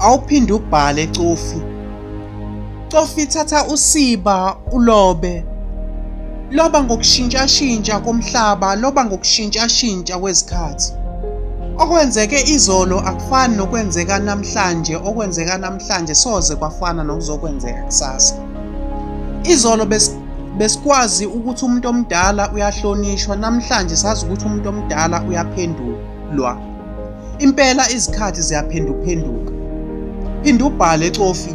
Awuphinde ubhale Cofi. Cofi thatha usiba ulobe. Loba ngokushintshashintsha komhlaba, loba ngokushintshashintsha kwezikhathi. Okwenzeke izolo akufani nokwenzeka namhlanje, okwenzeka namhlanje soze kwafana nokuzokwenzeka kusasa. Izolo besikwazi ukuthi umuntu omdala uyahlonishwa, namhlanje sazi ukuthi umuntu omdala uyaphendulwa. Impela izikhathi ziyaphenduphenduka. Phinda ubhale Cofi.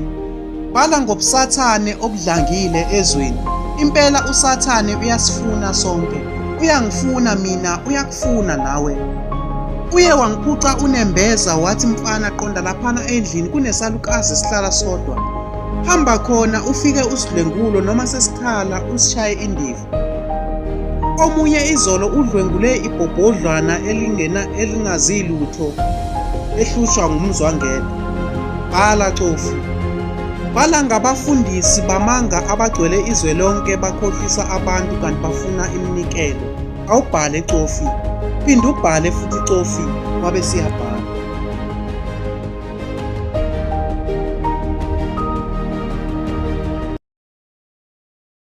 Bhala ngobusathane obudlangile ezweni. Impela usathane uyasifuna sonke. Uyangifuna mina, uyakufuna nawe. Uye wangiphuca unembeza wathi mfana qonda laphana endlini kunesalukazi esihlala sodwa. Hamba khona ufike usidlwengulo noma sesikhala usishaye indiva. Omunye izolo udlwengule ibhobhodlwana elingena elingazi lutho ehlushwa ngumzwangedwa. Bhala Cofi. Bhala ngabafundisi bamanga abagcwele izwe lonke bakhohlisa abantu kanti bafuna iminikelo. Awubhale Cofi. Phinda ubhale futhi Cofi wabe siyabhala.